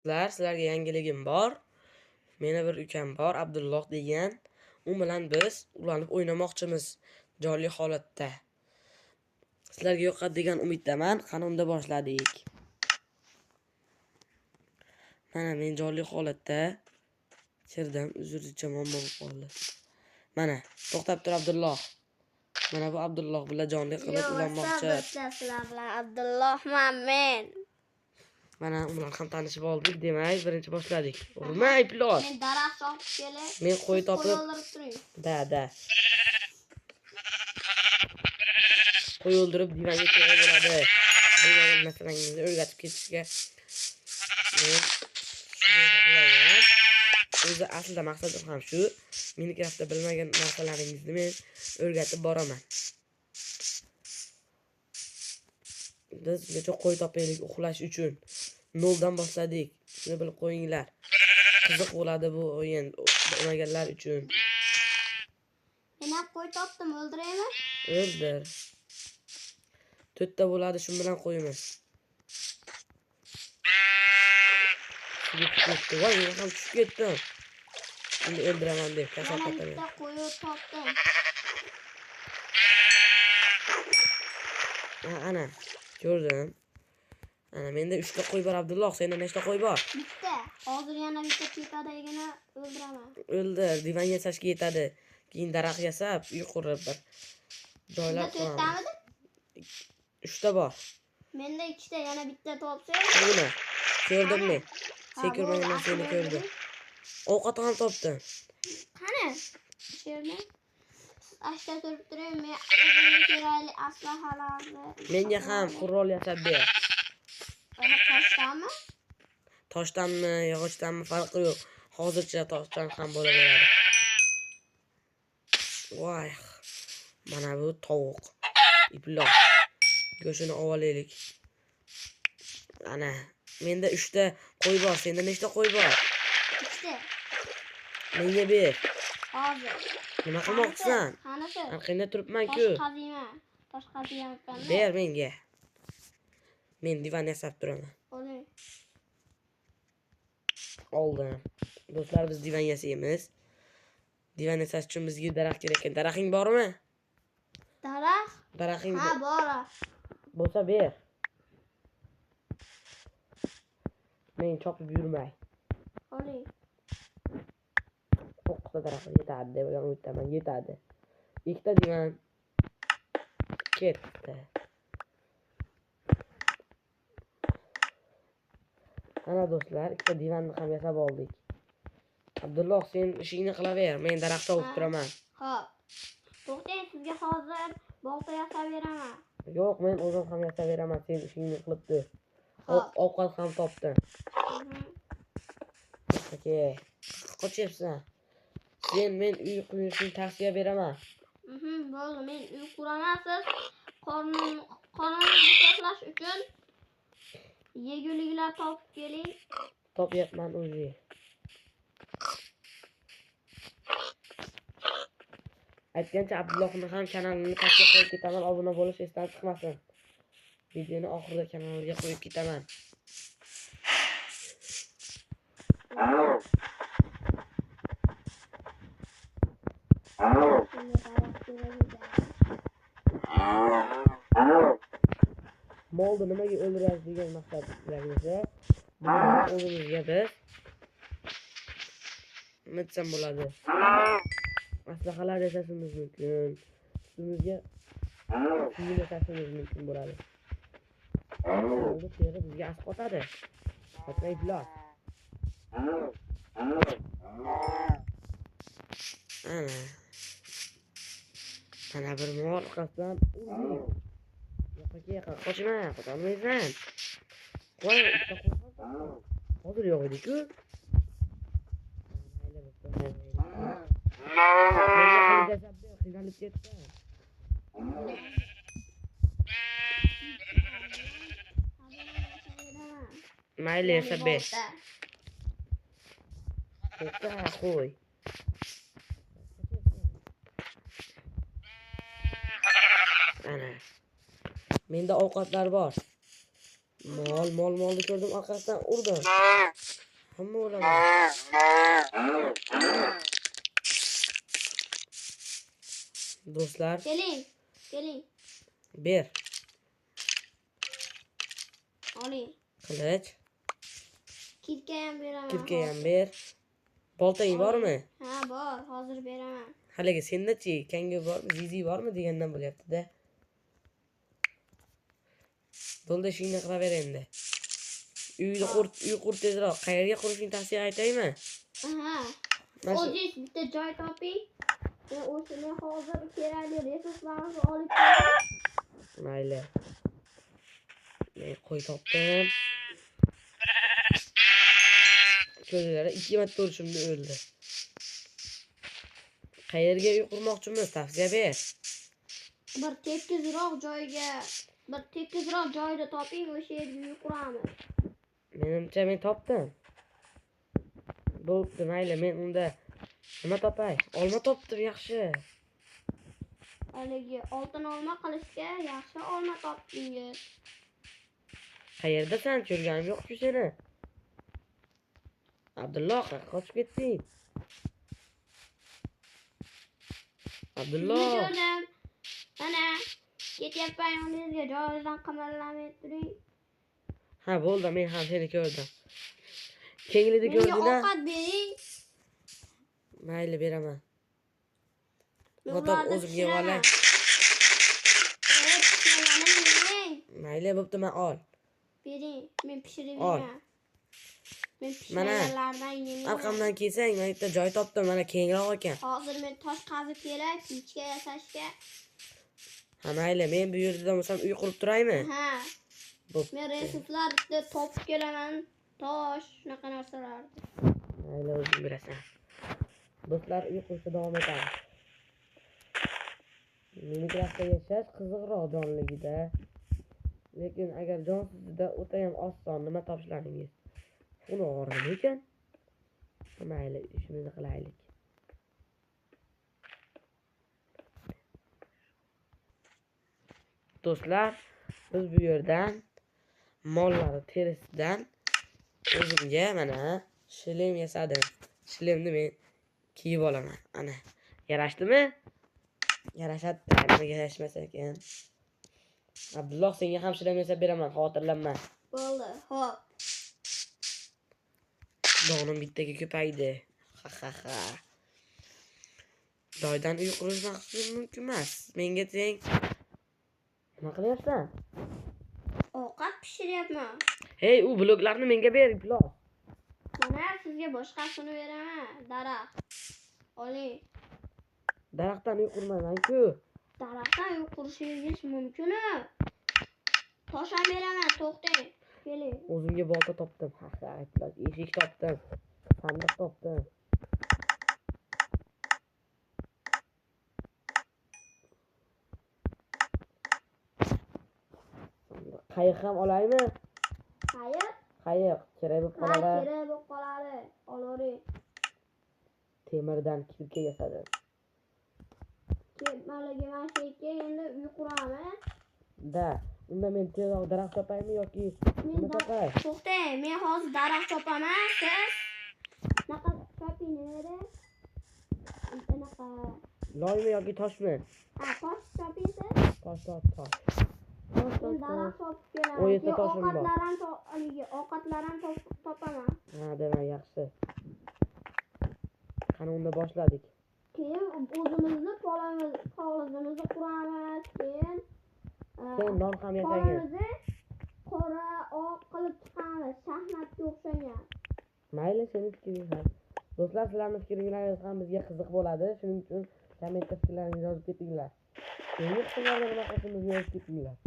Sizlarga yangiligim bor. Meni bir ukam bor, Abdulloh degan. U bilan biz ulanib o'ynamoqchimiz jonli holatda. Sizlarga yoqadi degan umiddaman. Qani unda boshladik. Mana men jonli holatda kirdim. Uzr, muammo bo'lib qoldi. Mana, to'xtab tur Abdulloh. Mana bu Abdulloh bilan jonli qilib ulanmoqchi. Sizlar bilan Abdullohman men. Mana u bilan ham tanishib oldik, demak, birinchi boshladik. Urma iflos. Men daraxt topib kelay. Men qo'y topib. Da. Qo'y o'ldirib divanga kerak bo'ladi. Bilmagan narsalaringizni o'rgatib ketishga men xohlayman. O'zi aslida maqsadim ham shu. Minecraftda bilmagan narsalaringizni men o'rgatib boraman. Biz necha qo'y topaylik uxlash uchun. Noldan boshladik. Shuni bilib qo'yinglar. Qiziq bo'ladi bu o'yin o'ynaganlar uchun. Men ham qo'y topdim, o'ldiraymi? O'ldir. 4 ta bo'ladi, shu bilan qo'yimiz. Voy, men ham tushib ketdim. Endi o'ldiraman deb kasal qotaman. Bitta qo'y topdim. Ana, ko'rdim. Ana menda 3 ta qo'y bor Abdulloh, senda nechta qo'y bor? Bitta. Hozir yana bitta tepadagini o'ldiraman. O'ldir, divan yasashga yetadi. Keyin daraxt yasab, uy qurib bir joylab qo'yamiz. 3 ta bor. Menda 2 ta, yana bitta topsang. Buni ko'rdim men. Sen ko'rmagan seni ko'rdim. Ovqat ham topdim. Qani? Sherni. Ashta turib turing, men o'zimga kerakli aslahalarni. Menga ham qurol yasab ber. Toshdanmi? Toshdanmi, yog'ochdanmi farqi yo'q. Hozircha toshdan ham bo'laveradi. Voy. Mana bu tovuq. Iflos. Go'shini olaylik. Ana, menda 3 ta qo'y bor, senda nechta qo'y bor? 2 ta. Menga ber. Hozir. Nima qilmoqchisan? Qanisi? Arqangda turibman-ku. Tosh qaziyman. Tosh qaziyapman. Ber menga. Men divan yasab turaman. Oling. Oldim. Do'stlar, biz divan yasaymiz. Divan yasash uchun bizga daraxt kerak ekan. Daraxting bormi? Daraxt? Daraxting ha, bor. Bo'lsa ber. Men chopib yurmay. Oling. 9 ta daraxt yetadi deb o'ylayman, yetadi. 2 ta divan ketdi. Ana do'stlar, 2 ta divanni ham yasab oldik. Abdulloh, sen ishingni qilaver, men daraxt chopib turaman. Xo'p. To'xtang, sizga hozir bolta yasab beraman. Yo'q, men o'zim ham yasab beraman, sen ishingni qilib tur. Ovqat ham topdim. Okey. Qochyapsan. Sen men uy qurishni tavsiya beraman. Bo'ldi, men uy quraman, siz qorningizni to'qlash uchun yeguliklar topib keling. Topyapman o'zi. Aytgancha Abdullohni ham kanalini pastga qo'yib ketaman, obuna bo'lish esdan chiqmasin. Videoni oxirida kanaliga qo'yib ketaman. Molni nimaga o'ldirasiz degan maqsadlaringizni o'zimizga biz nima desam bo'ladi? Maslahalar yasashimiz mumkin. Ustimizga kiyim yasashimiz mumkin bo'ladi. Molni teri bizga asqotadi. Qochma iflos. Ana. Mana bir mol orqasidan urdik. Yo'q, qochma, qocholmaysan. Qo'y, ikkita qo'y. Hozir yo'q edi-ku. Qiynalib ketdim. Mayli, yasab ber. To'xta, qo'y. Ana. Menda ovqatlar bor. Molni ko'rdim, orqasidan urdim. Hamma o'laman. Do'stlar, Keling, keling. Ber. Oling. Qilich. Kirka ham beraman. Kirka ham ber. Boltang bormi? Ha, bor, hozir beraman. Haligi senda-chi, kanga bormi, zizi bormi degandan bo'lyapti-da. Bo'ldi, ishingni qilaver endi. Uyni qur, uy qur tezroq. Qayerga qurishingni tavsiya aytaymi? Aha. O'zingiz bitta joy toping. Men o'shani hozir kerakli resurslarni olib kelaman. Mayli. Men qo'y topdim. Ko'zlari 2 marta urishimda o'ldi. Qayerga uy qurmoqchimiz? Tavsiya ber. Bir tekizroq joyga, bir tekizroq joyda toping, o'sha yerga uy quramiz. Menimcha men topdim. Bo'pti, mayli, men unda nima topay? Olma topdim, yaxshi. Haligi oltin olma qilishga yaxshi olma topdingiz. Qayerdasan? Ko'rganim yo'q-ku seni. Abdulloh, qochib ketding. Abdulloh. Ko'rdim. Mana ketyapman yoningizga, joyingizdan qimirlamay turing. Ha, bo'ldi, men ham seni ko'rdim. Kenglida ko'rding-a? Ovqat bering. Mayli, beraman. Vatom o'zim yeb olay. Mayli, bo'pti, men ol. Bering, men pishirib yeyman. Men pishirganlardan yeyman. Arqamdan kelsang, men bitta joy topdim, mana kengroq ekan. Hozir men tosh qazib kelay, pechka yasashga. Ha, mayli, men bu yerda bo'lsam uy qurib turaymi? Ha. Bo'pti. Men resurslarni topib kelaman, tosh, shunaqa narsalarni. Mayli, o'zing bilasan. Do'stlar, uy qurishda davom etamiz. Minecraftda yashash qiziqroq jonligida. Lekin agar jonsizida o'ta ham oson nima topishlaringiz. Uni og'rimi ekan? Mayli, ishimizni qilaylik. Do'stlar, biz bu yerdan mollar terisidan o'zimga mana shlem yasadim. Shlemni men kiyib olaman. Ana, yarashdimi? Yarashadi, nimaga yarashmas ekan? Abdulloh, senga ham shlem yasab beraman, xavotirlanma. Bo'ldi, xo'p. Donim bittaga ko'paydi. Ha ha ha. Joydan uy qurish mumkin emas. Menga teng. Nima qilyapsan? Ovqat pishiryapman. Hey, u bloklarni menga ber, blok. Mana sizga boshqasini beraman, daraxt. Oling. Daraxtdan uy qurmayman-ku. Daraxtdan uy qurishingiz mumkin-ku. Tosh ham beraman, to'xtang. Keling. O'zimga bolta topdim. Ha, ha, eshik topdim. Sandiq topdim. Qayiq ham olaymi? Qayiq? Qayiq kerak bo'lib qoladi. Ha, kerak bo'lib qoladi. Olavering. Temirdan kirka yasadim. Kemaligi mana shu yerga endi uy quramiz. Da, unda men tezroq daraxt chopaymi yoki nima chopay? To'xtang, men hozir daraxt chopaman, siz naqa choping nima? Anaqa loymi yoki toshmi? Ha, tosh choping siz. Tosh, tosh, tosh. Men daraxt chopib kelaman. O yerda toshim bor. Ovqatlar ham topaman. Ha, demak yaxshi. Qani unda boshladik. Keyin o'zimizni polimizni quramiz, keyin sen non ham yasagin. Polimizni qora, oq qilib chiqamiz, shaxmatga o'xshagan. Mayli, seni fikring ham. Do'stlar, sizlarning fikringiz ham bizga qiziq bo'ladi. Shuning uchun kommentda fikrlaringizni yozib ketinglar. Keyingi qismlarda nima qilishimizni yozib ketinglar.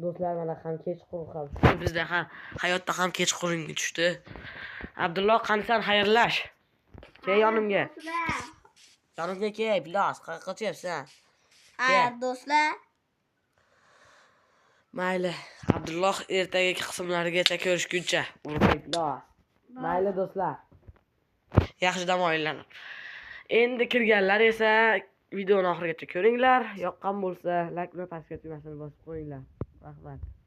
Do'stlar, mana ham kechqurun ham tushdi. Bizda ham hayotda ham kechqurunga tushdi. Abdulloh, qanisan xayrlash. Kel yonimga. Yonimga kel, bilos, qayerga qochyapsan? Xayr, do'stlar. Mayli, Abdulloh, ertagi qismlargacha ko'rishguncha. Mayli do'stlar. Yaxshi dam olinglar. Endi kirganlar esa Videoni oxirigacha ko'ringlar. Yoqqan bo'lsa, like va подписка tugmasini bosib qo'yinglar. Rahmat.